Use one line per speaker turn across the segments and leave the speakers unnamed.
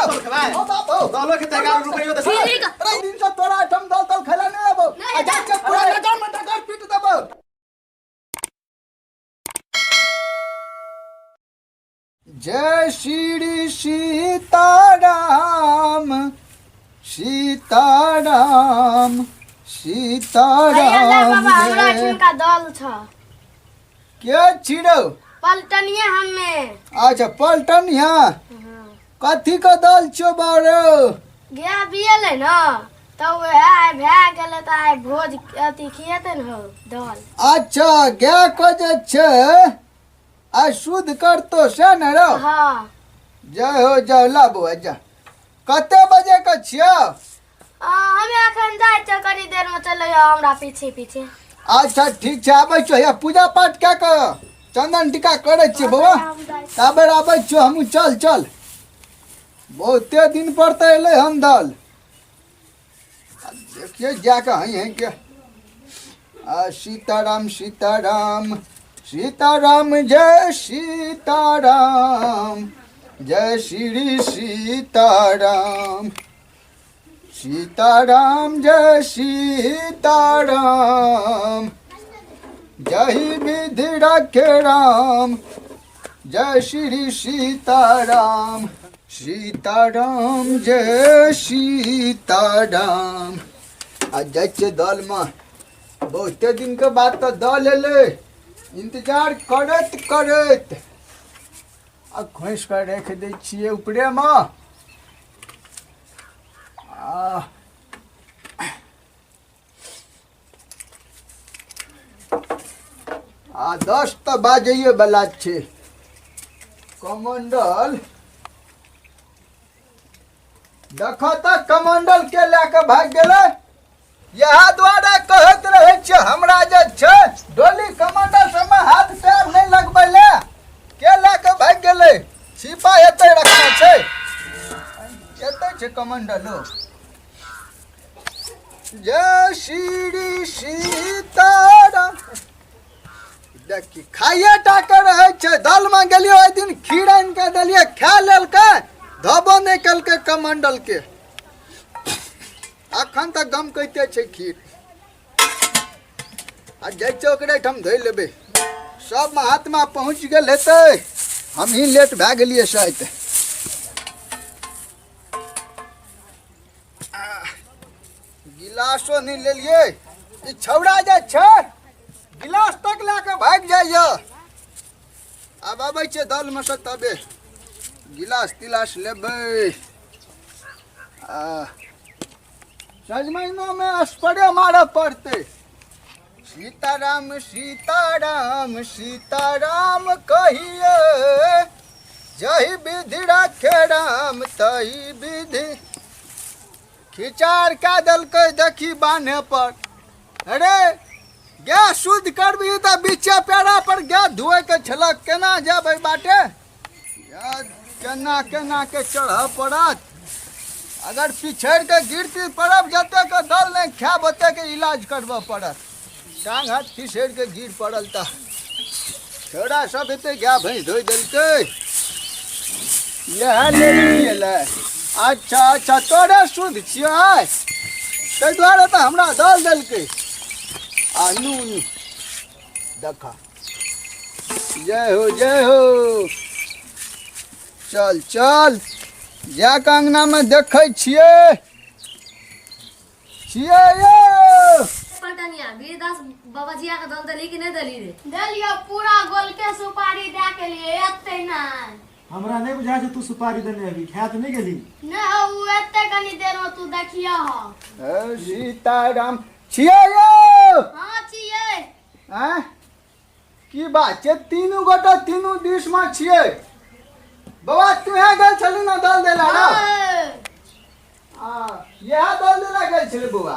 दल खेबै?
ओ बाप हो।
दलो खेतै गाम रुकैयो तऽ
ठीक।
अरे दिन से तोरा एठम दल तल खेला नहीं आबो। आ जा के पूरा नगर में डगर पीट देबो। जय श्री सीताराम सीताराम
भैया ले
सीताराम।
बाबा, हमरा
रे।
ठिनका दल छ।
के छिड़ौ?
पलटनिये हमे।
अच्छा, पलटन यहाँ कथी के दल छौ बारो?
गया बियलै न तऽ उएह आइ भए गेलै, तऽ आइ भोज अथी खिएतै ने हौ दल।
अच्छा, गाय के जे छै आ शुद्ध करतो से ने रौ?
हाँ।
जय हो, जय ला बौआ जा। कते बजे के छियौ?
हमे एखन जाइ छियै, कनी देर में चलै हमरा पीछे पीछे।
अच्छा, ठीक छै, आबै छियौ। हैया पूजा पाठ कए कऽ चन्दन टीका करै छियै बौआ, ताबे आबै छियौ हमहूँ। चल चल, बहुते दिन पर तऽ एलै हन दल। आ देखियै जाकऽ हँ हँ के। आ सीताराम सीताराम सीताराम, जय सीताराम, जय श्री सीताराम, सीताराम जय सीताराम, जय विधि रखे राम, जय श्री सीताराम, सीताराम जय सीताराम। आ जाइ छियै दलमे, बहुते दिनके बाद तऽ दल एलै, इंतजार करैत करैत। आ खोसि कऽ राखि दै छियै ऊपरेमे। आ आ 10 तऽ बाजैए बला छै। कमंडल देख तऽ, कमंडल के लए कऽ भागि गेलै। इएह दुआरे कहैत रहै छियै हमरा जे छै डोली कमंडल सबमे हाथ पैर नहि लगबै ले। के लए कऽ भागि गेलै? छिपा एतै रखने छै, एतै छै कमंडलो। जय श्री सीताराम। देखी, खाइए टा के रहै छै। दलमे गेलियै ओहि दिन, खीर आनि कऽ देलियै, खा लेलकै, धोबो नहि केलकै कमंडल के। अखन तक गम कहिते छै खीर। आ जाइ छै ओकरे ठाम धोइ लेबै। सब महात्मा पहुँच गेल हेतै, हमही लेट भए गेलियै शायद। गिलासो नहि लेलियै। ई छौड़ा जे छै गिलास तक लए कऽ भागि जाइए। आब अबै छै दलमे सँ तबे गिलास तिलास लेबै। आ सजमैनोमे स्प्रे मारऽ पड़तै। सीताराम सीताराम सीताराम कहिए, जही विधि रखे राम तही विधि। खिचार कए देलकै देखी बान्हे पर। अरे गैस शुद्ध करबही तऽ बीचे पेड़ा पर गैस धोए के छलक। केना जेबै बाटे? या केना केना के चढ़ऽ पड़त। अगर पिछड़ि के गिरती पड़ब, जते के दल नहि खायब ओते के इलाज करबऽ पड़त। टांग हाथ खिसैड़ के गिर पड़ल तऽ छौड़ा सब एते गाय भैंस धोइ देलकै। इएह लेली एलै। अच्छा अच्छा, तोरे शुद्ध छियै, ताहि दुआरे तऽ हमरा दल देलकै। आ नून देखा। जय हो जय हो। चल चल, जा कऽ अङ्गनामे देखै छियै छियै यौ।
पलटनिया वीरदास बाबाजिया के दल देली कि नहीं देली रे?
देलियो, पूरा गोलके सुपारी दए के लिए एते नहि।
हमरा नहि बुझाइ छै तू सुपारी देने हेबी, खाय तऽ नहि गेली?
नहि हौ, उ एते कनी देर में तू देखियो हौ।
हे सीताराम छियै यौ।
हाँ, छियै।
आँय, की बात छै, तीनू गोटा तीनू दिशमे छियै? बाबा, तुहे गेल छली ने दल देला रौ?
हाँ।
आ, इएह दल देला गेल छलै बौआ?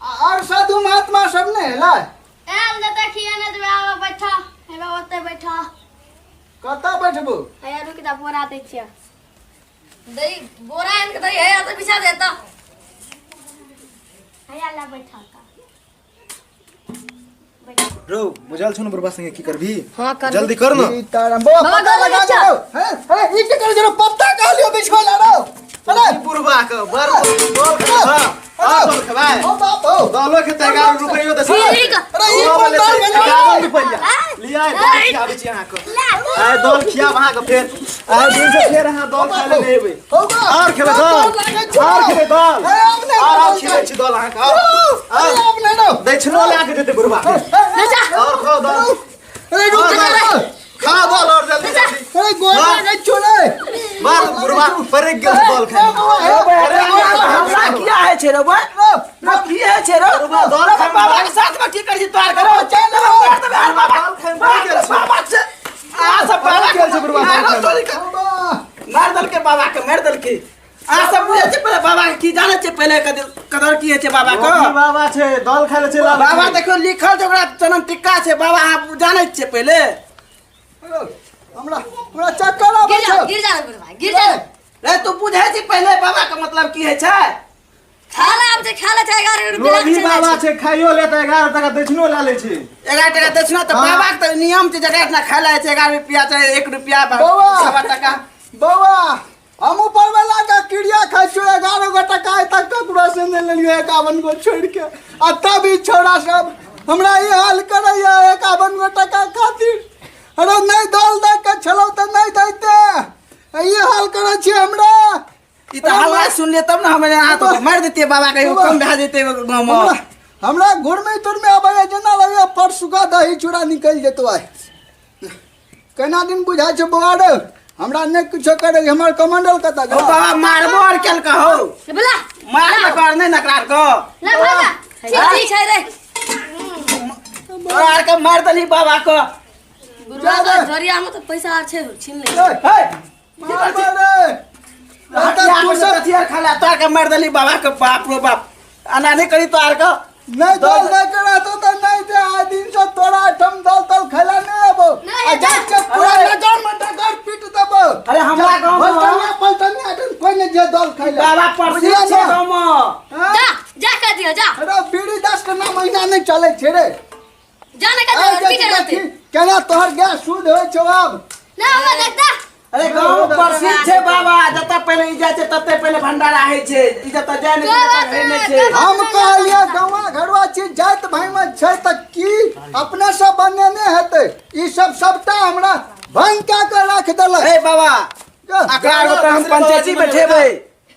आ आओर साधु महात्मा सब नहि एलै?
आयल जे देखिए ने देबै। आब बैठा, हेबे ओते बैठा।
कतऽ बैठबू?
हैया रुक जा, बोरा दै छियै।
दई बोरा आन के दई है तो बिछा देता।
हैया ला, बैठा का।
रो बुझल छौ ने बुढ़बा संगे की करबी?
हाँ, करबी।
जल्दी कर ना।
सीताराम बौआ।
बाबा,
पत्ता
गले
लगा
लग जा।
दो। हे हे, ई की करै छौ? पत्ता कहलियो बिछबै ला रौ।
बुढ़वा के बड़ दल खेबै। और दल खेबै।
ओ बाप हो।
दलो खेतै 11 रुपैयो तऽ छै।
ठीक।
अरे ई कोन दल भेलै?
11 रुपैया लिया, दल खियाबै छी अहाँके आइ, दल खियाब अहाँके फेर आइ दिन से, फेर अहाँ दल खाय लए नहि एबै।
हौ बा।
और खेबै दल, और खेबै दल।
अरे आब नहि।
और और खियाबै छी दल अहाँके और।
अरे आब नहि रौ।
दक्षिणो लए के जेतै बुढ़वा। और खाओ दल।
अरे रुक
और
जा।
दल खा, दल और जल्दी जल्दी।
अरे गोर लागै छौ रे।
मार बुढ़वा पड़ि गेल दल खाय।
अरे हमरा किया है छै रे बा? ना की है छै रे?
बुढ़वा दल खाय।
बाबा के साथ में की करै छी तोहार के रे? चल ना मार देबै हर बाबा।
दल खाय मरि गेल छै।
बाबा से आ सब बाबा
गेल छै बुढ़वा दल खाय।
तोरी के मार देलकै बाबा के, मार देलकै। आ सब बुझै छै पहिले बाबा के की जानै छै पहिले कदर की होइ छै बाबा के?
की बाबा छै, दल खाय लए चलि आबै
बाबा
छै।
देखियौ लिखल छै ओकरा चनन टिक्का छै बाबा, अहाँ जानै छियै पहिले?
हमरा हमरा चक्कर आबै
गिर जा।
छै।
गिर जा बुढ़वा, गिर जा।
रे तू बुझै छी पहिले बाबा के मतलब की होइ छै?
खाला आब जे खाला छै 11 रुपया।
लोभी बाबा छै, खाइयो लेतै 11 टका दक्षिणो लए लै छै।
11 टका दक्षिणा तऽ
हाँ।
बाबा के तऽ नियम छै, जकरा इतना खाय लै छै 11 रुपया चाहे 1 रुपया
बौआ।
सवा टका।
बौआ, हम ऊपर वाला के क्रिया खाइ छियो, 11 गो टका आइ तक ककरो से नहि लेलियो 51 गो छोड़ि के, आ तब ई छौड़ा सब हमरा ई हाल करैया 51 गो टका खातिर। अरे नहि दल दै के छलौ तऽ नहि दैते, ई हाल करै छियै हमरा?
ई तऽ हल्ला सुनलियै तब ने हम अहाँ तो मारि देतियै बाबा के, एगो कम भए जेतै गाँव मे।
हमरा हमरा घुरमे तुरमे अबैया जेना लगैया परसुका दही चूड़ा निकलि जेतौ आइ। केना दिन बुझाइ छै बौआ रे, हमरा नहि किछो करै। हमर कमंडल कतऽ
ओ
गेल?
बाबा मारबो आर केलका हौ।
बोला।
मार न कर नहि नकरा के।
ना भागा, ठीक छै रे।
तोरा आर के मारि देलही बाबा के।
बुढ़वा के झोरिया में तो पैसा आर छै, छीन ले।
ए,
हे
मार रे।
हथियार
तू सब
हथियार खाला तोरा के मारि देलही बाबा के। बाप रो बाप, एना नहि करी तोरा आर के।
नहि दल दै के रहतो तऽ नहि दे, आइ दिन से तोरा एहिठाम दल तल खैला नहि अबो।
नहि
आ जाइ छै पूरा
अरे।
नगर में डगर पीट देबो।
अरे हमरा गाँव में
पलटनिया पलटनिया एहिठाम कोइ नहि जे दल खैला।
बाबा प्रसिद्ध
बुझलियै
छै
ने?
गाँव में।
हाँ?
जा जा, कर दियो जा।
अरे बीड़ी दास के नाम महीना नहि चलै छै रे।
जा ना कर
आइ
दियो,
जाइ
की
छै
करते?
देखी केना तोहर गैस शुद्ध होइ छौ आब।
ना हमरा देखता।
अरे गाँव में प्रसिद्ध छै बाबा, जतऽ पहिले ई जाइ छै तते पहिले भंडारा होइ छै, ई जतऽ जाइ नहि छै ततऽ होइ नहि छै।
हम कहलियै गाँवा घरवा चीज जाति भाई में छै तऽ की अपने सब बनेने हेतै? ई सब सबटा हमरा भंग कए के राखि देलक।
हे बाबा, एकरा आर पर हम पंचायती बैठेबै।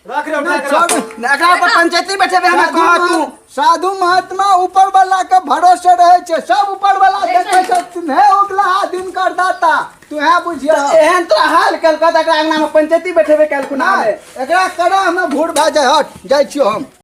रख रे, उठा
नहि
के रख।
छोड़।
एकरा पर पंचायती बैठेबै हमरा कह तू।
साधु महात्मा ऊपर वाला के भरोसे रहे छै, सब ऊपर वाला देखे छै। हे उगला दिनकर दाता, तू है बुझिया
एहन तोरा हाल केलकऽ तऽ एकरा अंगना में पंचायती बैठेबै काल्हि खुना।
नहि, एकरा करा हमे भूर भए जाय। हट जाइ छियो हम।